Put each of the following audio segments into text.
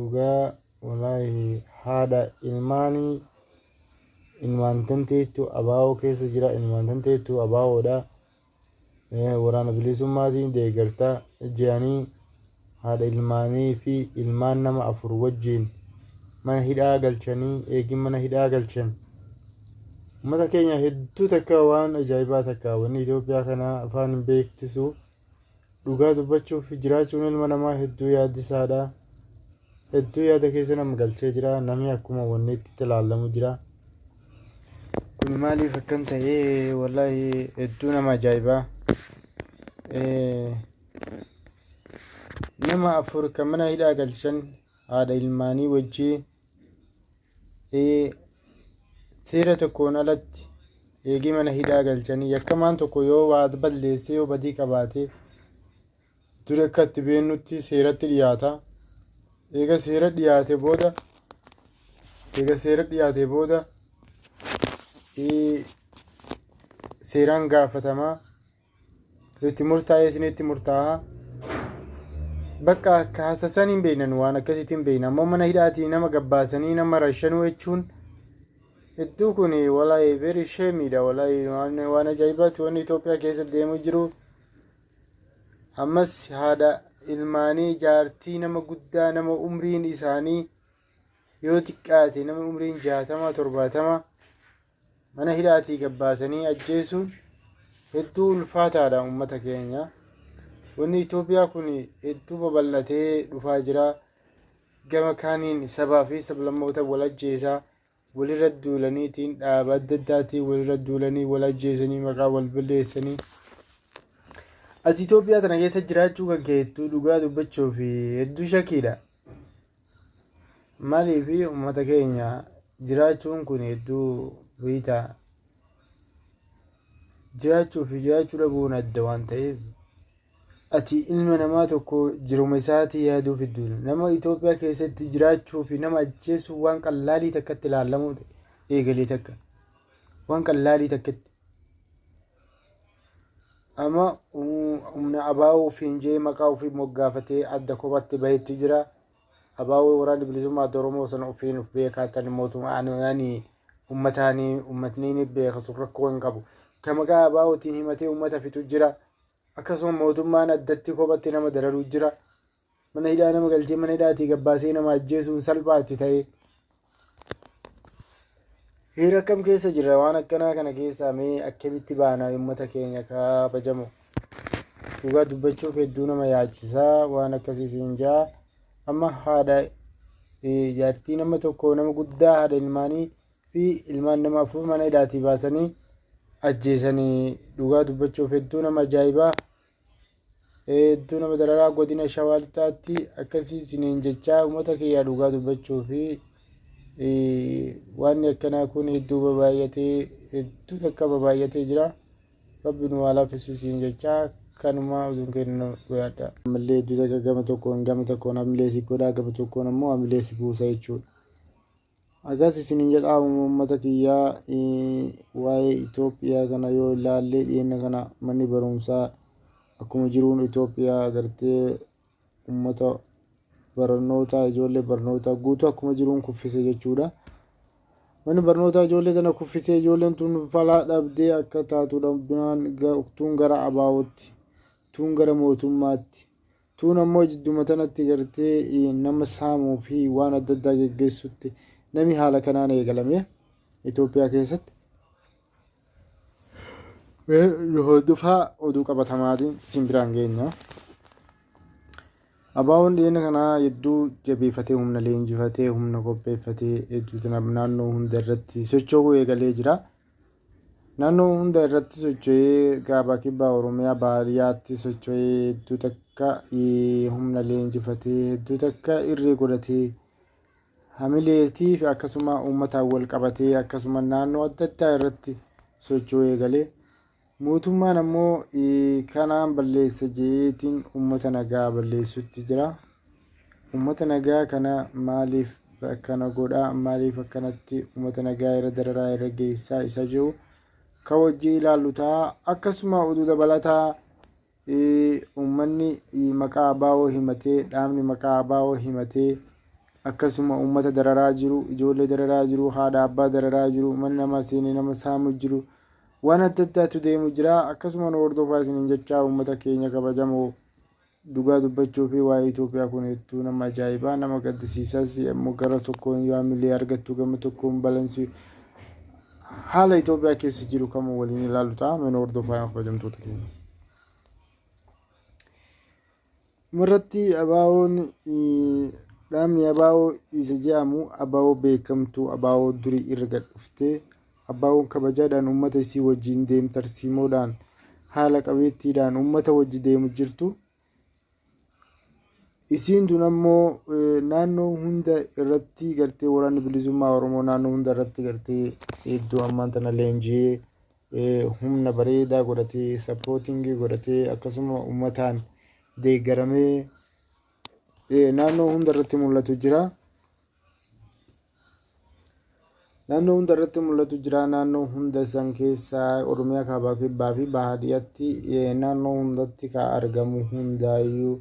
Dhugaa walaahi haadha ilmaanii ilmaan tanteettu abaa'oo keessa jira, ilmaan tanteettu abaa'oodha, waraana bilisummaatiin deeggarta je'anii haadha ilmaanii fi ilmaan nama 4 wajjiin mana hidhaa galchanii, eegin mana hidhaa galchan. Ummata keenya hedduu takka waan ajaa'ibaa takka wanni Itoophiyaa kana afaan hin beektisu. Dhugaa dubbachuuf jiraachuun ilma namaa hedduu yaaddisaadha. Hedduu yaada keessa nama galchee jira. Namni akkuma wanni itti ilaallamu jira. Kun maaliif akkan ta'e wallaahi hedduu nama ajaa'ibaa. Nama 4 kan mana hidhaa galchan haadha ilmaanii wajjin seera tokkoon alatti eegii mana hidhaa galchanii. Yakkamaan tokko yoo waa balleessee, yoo badii qabaate, duri akka itti beennutti seeratti dhiyaata. Eega seera dhiyaate booda, eega seera dhiyaate booda seeraan gaafatamaa, itti murtaa'ee isinitti murtaa'a. Bakka akka hasasan hin beeknan, waan akkasitti hin beeknan. Ammoo mana hidhaatii nama gabbaasanii nama rashanuu jechuun hedduu kun walaahi very shame dha. Walaahi waan ajaa'ibaati wanni Itoophiyaa keessa deemu jiru. Ammas haadha ilmaanii, jaartii nama guddaa, nama umriin isaanii yoo xiqqaate nama umriin 60 70 mana hidhaatii gabbaasanii ajjeesuun hedduu ulfaataadha uummata keenya. Wanni Itoophiyaa kun hedduu babal'atee dhufaa jira. Gama kaaniin sabaa fi sablammoota wal ajjeesaa, walirra duulaniitiin, dhaaba adda addaatiin walirra duulanii wal ajjeesanii maqaa wal balleessanii. As Itoophiyaa tana keessa jiraachuu kan keettu dhugaa dubbachuu fi hedduu shakkiidha. Maaliif uummata keenya jiraachuun kun hedduu beektaa, jiraachuu fi jiraachuu dhabuun adda waan ta'eef, ati ilma namaa tokko jiruma isaatii yaaduu fiddu. Nama Itoophiyaa keessatti jiraachuu fi nama ajjeesuu waan qallaalii takkatti ilaalamuu eegalee, takka waan qallaalii takkatti. Amma humna abaa'oo ofiin jee maqaa ofii moggaafatee adda kophatti bahetti jira. Abaa'oo Waraanni Bilisummaa Oromoo sana ofiin of beekaa mootummaa ani ummataanii ummatni ni beeka, sun rakkoo hin qabu. Ka maqaa abaa'ootiin himatee ummata fixu jira. Akkasuma mootummaan addatti kophatti nama dararuu jira. Mana hidhaa nama galchee mana hidhaatii gabbaasee nama ajjeesuun salphaatti ta'ee. Heera akkam keessa jirra? Waan akkanaa kana keessaa mee akkamitti baana, uummata keenya kabajamu? Dhugaa dubbachuuf hedduu nama yaachisaa waan akkasii siin jaa. Amma haadha jaartii nama tokko, nama guddaa, haadha ilmaanii fi ilmaan nama 4 mana hidhaatii baasanii ajjeesanii, dhugaa dubbachuuf hedduu nama ajaa'ibaa. Hedduu nama dararaa. Godina Shawaa Lixaatti akkasii isiniin jechaa, uummata kiyyaa, dhugaa dubbachuu fi waan akkanaa kun hedduu babaay'atee, hedduu takka babaay'atee jira. Rabbi nu haa laaffisu isiin jechaa, kanuma oduun kennu dhugaadha. Ammallee hedduu takka gama tokkoon hamilee si godhaa, gama tokkoon ammoo hamilee si buusa jechuudha. Akkas isiniin jedhaa uummata kiyyaa. Waa'ee Itoophiyaa kana yoo ilaalle, dhiyeenya kana manni barumsaa akkuma jiruun Itoophiyaa agartee uummata barnootaa, ijoollee barnootaa guutuu akkuma jiruun kuffise jechuudha. Manni barnootaa ijoollee tana kuffisee, ijoolleen tun falaa dhabdee akka taatu dhabnaan, tuun gara abaa'ootti, tuun gara mootummaatti, tuun ammoo jidduma tanatti gartee nama saamuu fi waan adda addaa geggeessutti nami haala kanaan eegalame Itoophiyaa keessatti. Hordofaa, oduu qabatamaatiin isin biraan geenya. Abaa'oon dhiyeenya kanaa hedduu jabeeffatee, humna leenjifatee, humna qopheeffatee hedduu naannoo hunda irratti socho'uu eegalee jira. Naannoo hunda irratti socho'ee, kaabaa kibbaa Oromiyaa baadiyyaatti socho'ee, hedduu takka humna leenjifatee, hedduu takka irree godhatee, hamileetii fi akkasuma uummataan wal qabatee, akkasuma naannoo adda addaa irratti socho'uu eegalee. Mootummaan ammoo kanaan balleessa jeetiin uummata nagaa balleessutti jira. Uummata nagaa kana maaliif akkana godhaa, maaliif akkanatti uummata nagaa irra dararaa irra geessaa isa jiru kan wajjin ilaallu ta'a. Akkasuma oduu dabalataa, uummanni maqaa abaa'oo himatee, dhaabni maqaa abaa'oo himatee Akkasuma uummata dararaa jiru, ijoollee dararaa jiru, haadha abbaa dararaa jiru, mana namaa seenee nama saamu jiru, waan adda addaatu deemu jira. Akkasuma nu hordofaa isiniin jechaa, uummata keenya kabajamoo. Dhugaa dubbachuu fi waa'ee Itoophiyaa kun hedduu nama ajaa'ibaa, nama gaddisiisas. Yommuu gara tokkoon yoo milee argattu, gama tokkoon balansii haala Itoophiyaa keessa jiru kamuu waliin ilaalu ta'a. Mana hordofaa, kabajamtoota keenya. Dhumarratti, ABO'n, dhaabni ABO isa jedhamu, ABO beekamtuu, ABO durii irra gad dhuftee, ABO'n kabajaadhaan uummata isii wajjin deemtu, tarsiimoodhaan, haala qabeettiidhaan uummata wajji deemu jirtu. Isiin tun ammoo naannoo hunda irratti gartee Waraanni Bilisummaa Oromoo naannoo hunda irratti gartee iddoo ammaan tana leenji'ee, humna bareedaa godhatee, supporting godhatee, akkasuma uummataan deeggaramee naannoo hunda irratti mul'atu jira. Naannoo hunda irratti mul'atu jira. Naannoo hunda san keessaa Oromiyaa kaabaa, kibbaa fi baadiyyaatti naannoo hundatti kan argamu hundaayyuu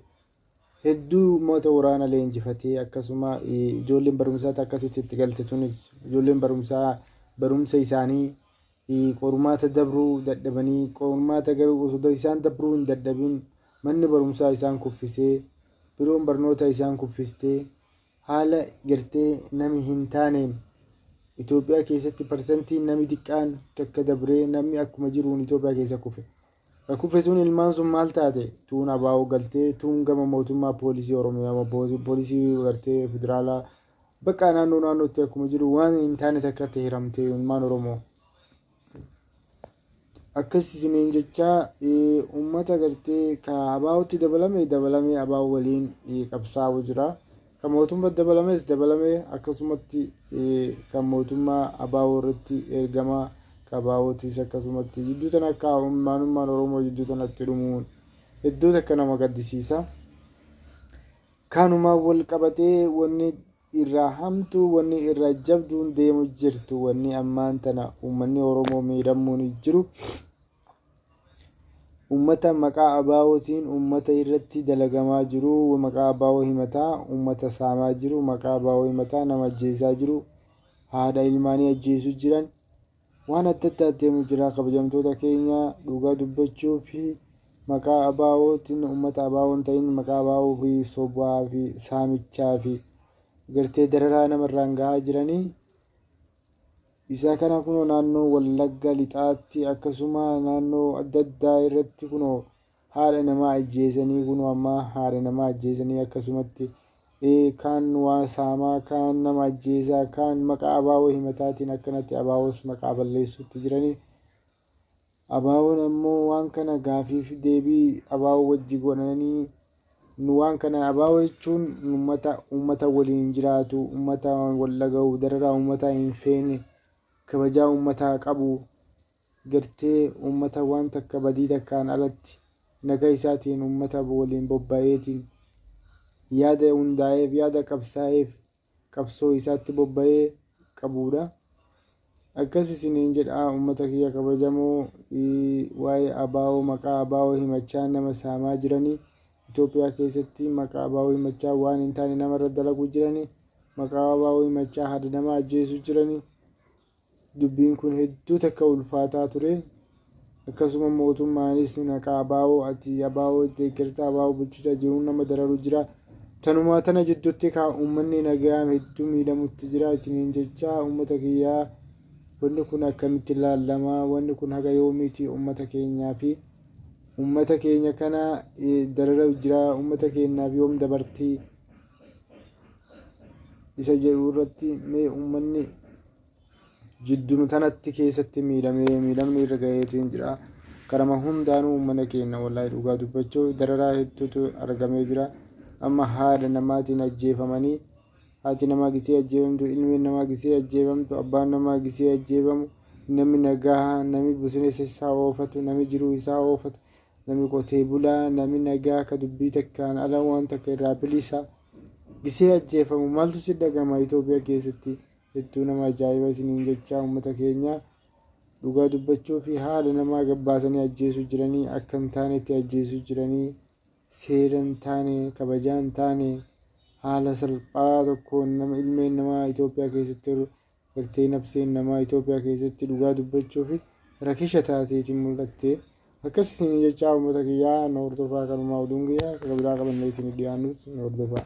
hedduu uummata waraana leenjifatee, akkasuma ijoolleen barumsaa akkasitti itti galte tunis, ijoolleen barumsaa barumsa isaanii qormaata dabruu dadhabanii, qormaata garuu osoo isaan dabruu hin dadhabin manni barumsaa isaan kuffisee, biroon barnoota isaan kuffistee, haala gartee nami hin taaneen Itoophiyaa keessatti parsantiin nami xiqqaan takka dabree, namni akkuma jiruun Itoophiyaa keessa kufe. Ka kufe sun, ilmaan sun maal taate? Tuun ABO galtee, tuun gama mootummaa poolisii Oromiyaa, poolisii gartee federaalaa, bakka naannoo naannootti akkuma jiru waan hin taane takkatti hiramtee ilmaan Oromoo. Akkas isiniin jechaa, uummata gartee ka ABOtti dabalame dabalame ABO waliin qabsaa'u jira. Ka mootummaa dabalames dabalame, akkasumatti kan mootummaa ABO irratti ergama ka ABOtis akkasumatti jidduu tana akka ilmaanummaan Oromoo jidduu tanatti dhumuun hedduu takka nama gaddisiisa. Kanumaan wal qabatee, wanni irraa hamtuu, wanni irraa jabduun deemu jirtu, wanni ammaan tana uummanni Oromoo miidhamuun jiru, uummata maqaa ABOtiin uummata irratti dalagamaa jiru, maqaa ABO himataa uummata saamaa jiru, maqaa ABO himataa nama ajjeesaa jiru, haadha ilmaanii ajjeesuu jiran, waan adda addaa deemu jira. Kabajamtoota keenya, dhugaa dubbachuu fi maqaa ABOtiin uummata ABO hin ta'in maqaa ABO fi sobaa fi saamichaa fi gartee dararaa namarraan gahaa jiranii. Isa kana kunoo naannoo Wallagga Lixaatti, akkasuma naannoo adda addaa irratti kunoo haadha namaa ajjeesanii, kunoo amma haadha namaa ajjeesanii, akkasumatti kaan waa saamaa, kaan nama ajjeesaa, kaan maqaa ABO himataatiin akkanatti ABOs maqaa balleessuutti jiranii. ABOn ammoo waan kana gaafiif deebii ABO wajji godhanii, nu waan kana, ABO jechuun uummata, uummata waliin jiraatu, uummata wal dhaga'u, dararaa uummataa hin feene, kabajaa uummataa qabu, gartee uummata waan takka badii takkaan alatti nagaa isaatiin uummata waliin bobba'eetiin yaada hundaa'eef, yaada qabsaa'eef, qabsoo isaatti bobba'ee qabudha. Akkas isiniin jedha, uummata kiyya kabajamoo. Waa'ee ABO, maqaa ABO himachaa nama saamaa jiranii, Itoophiyaa keessatti maqaa ABO himachaa waan hin taane namarra dalaguu jiranii, maqaa ABO himachaa haadha namaa ajjeesuu jiranii, dubbiin kun hedduu takka ulfaataa ture. Akkasuma mootummaanis maqaa ABO, ati ABO deeggarta, ABO bulchitaa jiruun nama dararu jira. Tanumaa tana jidduutti kaa uummanni nagaa hedduu miidhamutti jira isiniin jecha, uummata kiyyaa. Wanni kun akkamitti ilaallama? Wanni kun haga yoomiiti? Uummata keenyaa fi uummata keenya kana darara jira, uummata keenyaaf yoom dabartii isa jedhu irratti mee uummanni jidduma tanatti keessatti miidhamee, miidhamni irra gaheetiin jira. Karama hundaanuu uummata keenya, wallaahi dhugaa dubbachuu, dararaa hedduutu argamee jira. Amma haadha namaatiin ajjeefamanii, haati namaa gisee ajjeefamtu, ilmi namaa gisee ajjeefamtu, abbaan namaa gisee ajjeefamu, namni nagaa, namni business isaa oofatu, namni jiruu isaa oofatu, namni qotee bulaa, namni nagaa ka dubbii takkaan ala waan takka irraa bilisa gisee ajjeefamu maaltu si dhagama Itoophiyaa keessatti? Hedduu nama ajaa'iba isiniin jechaa, uummata keenya. Dhugaa dubbachuu fi haadha namaa gabbaasanii ajjeesuu jiranii, akka hin taanetti ajjeesuu jiranii, seera hin taane, kabajaa hin taane, Haala salphaa tokkoon nama ilmeen namaa Itoophiyaa keessatti gartee nafseen namaa Itoophiyaa keessatti dhugaa dubbachuu fi rakisha taateetiin mul'atte. Akkas isin jechaa, uummata kiyyaa, na hordofaa. Kanumaa oduun kiyyaa akka biraa qabannee isin dhiyaannus na hordofaa.